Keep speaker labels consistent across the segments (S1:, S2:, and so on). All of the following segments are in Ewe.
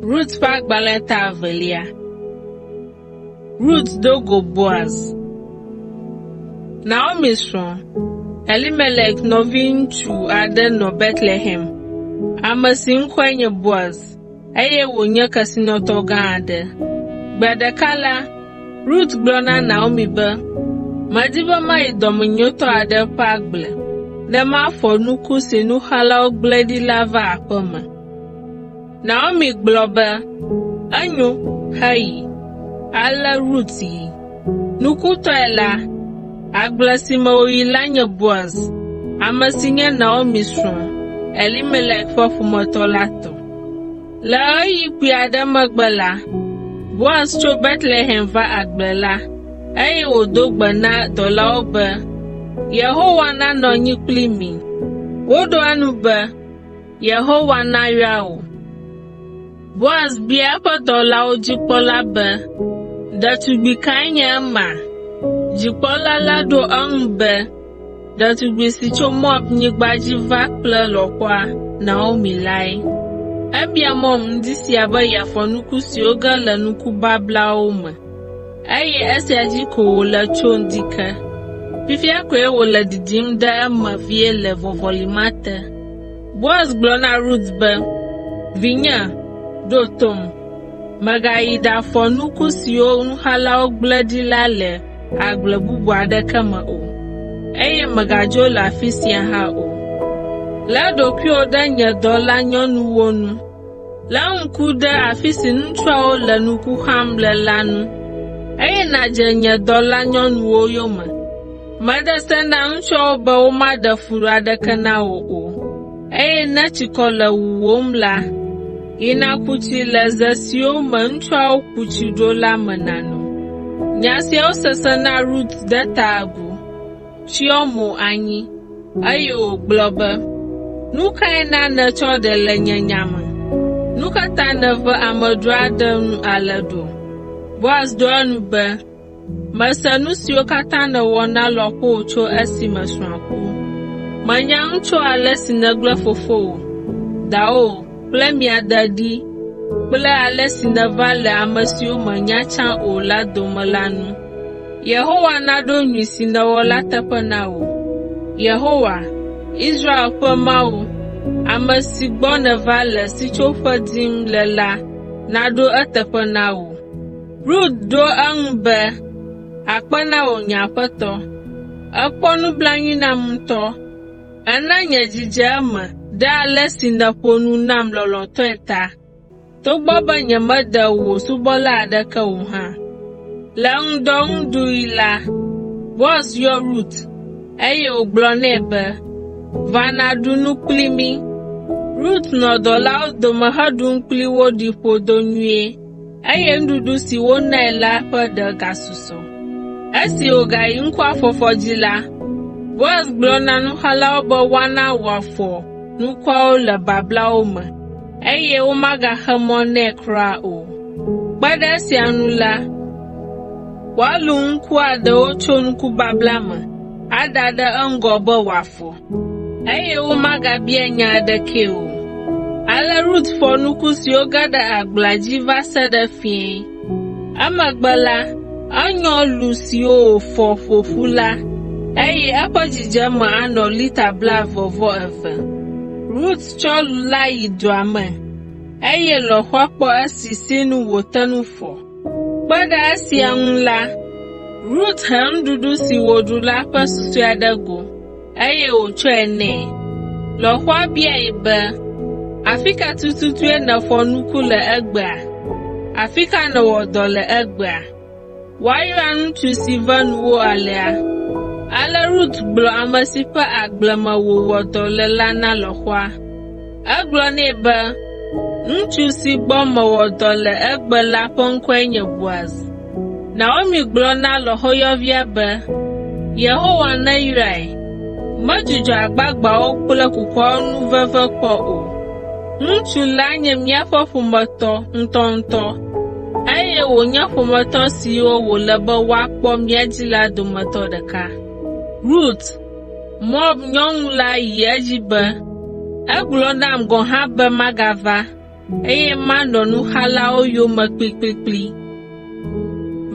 S1: Rut ƒe agbalẽ ta evelia. Rut do go Boaz. Naomi srɔ̃, Elimelek nɔviŋutsu aɖe nɔ Betlehem, ame si ŋkɔe nye Boaz, eye wònye kesinɔtɔ gã aɖe. Gbe ɖeka la, Rut gblɔ na Naomi be, “Medi be mayi dɔmenyotɔ aɖe ƒe agble ne mafɔ nuku si nuxalawo gblẽ ɖi la va aƒe me.” Naomi gblɔ be, “Enyo, heyi.” Ale Rut yi. Nukutɔe la, agble si me wòyi la nye Boaz, ame si nye Naomi srɔ̃, Elimelek ƒe ƒometɔ la tɔ. Le ɣeyiɣi kpui aɖe megbe la, Boaz tso Betlehem va agble la, eye wòdo gbe na dɔlawo be, “Yehowa nanɔ anyi kpli mi.” Woɖo eŋu be, “Yehowa nayra wò.” Boaz bia eƒe dɔlawo dzikpɔla be, “Ɖetugbi kae nye ema?” Dzikpɔla la ɖo eŋu be, “Ɖetugbi si tso Moabnyigba dzi va kple lɔ̃xoa, Naomi lae. Ebia mɔm ŋdi sia be yeafɔ nuku siwo ge le nuku bablawo me, eye esia dzi ko wòle tso ŋdi ke. Fifia koe wòle ɖiɖim ɖe eme vie le vɔvɔli ma te.” Boaz gblɔ na Rut be, “Vinye, ɖo tom. Mègayi ɖafɔ nuku siwo nuxalawo gblẽ ɖi la le agble bubu aɖeke me o, eye mègadzo le afi sia hã o. Lé ɖokuiwò ɖe nye dɔlanyɔnuwo ŋu. Lé ŋku ɖe afi si ŋutsuawo le nuku xam le la ŋu, eye nàdze nye dɔlanyɔnuwo yome. Mede se na ŋutsuawo be womaɖe fu aɖeke na wò o, eye ne tsikɔ le wuwòm la, yi nàku tsi le ze siwo me ŋutsuawo ku tsi ɖo la me nàno.” Nya siawo sese na Rut de ta agu, tsyɔ mo anyi, eye wògblɔ be, “Nu kae na nètsɔ ɖe le nye nya me? Nu ka ta nève amedzro aɖe nu ale ɖo?” Boaz ɖo eŋu be, “Mese nu siwo katã nèwɔ na lɔ̃xowò tso esime srɔ̃a ku. Menya nu tso ale si nègblẽ fofowò, dawò kple mia de ɖi kple ale si nèva le ame siwo mènya tsã o la dome la ŋu. Yehowa naɖo nyui si nèwɔ la teƒe na wò. Yehowa, Israel ƒe Mawu, ame si gbɔ nèva le sitsoƒe dim le la naɖo eteƒe na wò.” Rut ɖo eŋu be, “Akpe na wò, nye aƒetɔ. Èkpɔ nublanui nam ŋutɔ. Èna nye dzi dze eme ɖe ale si nèƒo nu nam lɔlɔ̃tɔe ta, togbɔ be nyemede wò subɔla aɖeke o hã.” Le ŋdɔnuɖuɣi la, Boaz yɔ Rut, eye wògblɔ nɛ be, “Va nàɖu nu kpli mí.” Rut nɔ dɔlawo dome heɖu nu kpli wo ɖi ƒodo nyuie eye nuɖuɖu si wonae la ƒe ɖe gasusɔ. Esi wògayi ŋkua fɔfɔ dzi la, Boaz gblɔ na nuxalawo be woana wòafɔ nukuawo le bablawo me, eye womagaxe mɔ nɛ kura o. Kpe ɖe esia ŋu la, woalũ ŋkua ɖewo tso nuku babla me ada ɖe eŋgɔ be wòafɔ, eye womagabia nya aɖekee o. Ale Rut fɔ nuku siwo ge ɖe agblea dzi va se ɖe fiẽ. Emegbe la, enyɔ lu siwo wòfɔ ƒo ƒu la, eye eƒe dzidzeme anɔ lita blaeve-vɔ-eve. Rut tsɔ lu la yi dua me, eye lɔ̃xoa kpɔ esi sinu wòte ŋu fɔ. Kpe ɖe esia ŋu la, Rut he nuɖuɖu si wòɖu la ƒe susɔea ɖe go, eye wòtsɔe nɛ. Lɔ̃xoa biae be, “Afi ka tututue nèfɔ nuku le egbea? Afi ka nèwɔ dɔ le egbea?” Woayra ŋutsu si ve nuwò alea. Ale Rut gblɔ ame si ƒe agble me wòwɔ dɔ le la na lɔ̃xoa. Egblɔ nɛ be, “Ŋutsu si gbɔ mewɔ dɔ le egbe la ƒe ŋkɔe nye Boaz.” Naomi gblɔ na lɔ̃xoyɔvia be, “Yehowa neyrae. Medzudzɔ agbagbeawo kple kukuawo nu veve kpɔ o. Ŋutsu la nye míaƒe ƒometɔ ŋutɔŋutɔ, eye wònye ƒometɔ siwo wòle be woakpɔ mía dzi la dometɔ ɖeka.” Rut, Moab nyɔnu la yi edzi be, “Egblɔ nam gɔ̃ hã be magava.” eye manɔ nuxalawo yome kplikplikpli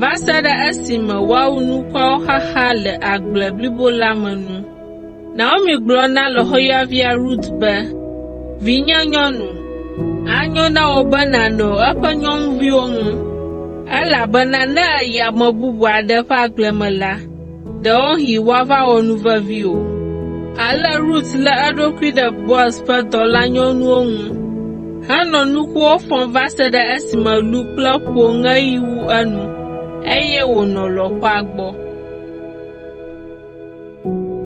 S1: va se ɖe esime woawu nukuawo xaxa le agble blibo la me nu.” Naomi gblɔ na lɔ̃xoyɔvia Rut be, “Vinyenyɔnu, anyo na wò be nànɔ eƒe nyɔnuviwo ŋu, elabena ne èyi ame bubu aɖe ƒe agble me la, ɖewohĩ woava wɔ nu vevi wò.” Ale Rut lé eɖokui ɖe Boaz ƒe dɔlanyɔnuwo ŋu henɔ nukuwo fɔm va se ɖe esime lu kple ƒo ŋeɣi wu enu, eye wònɔ lɔ̃xoa gbɔ.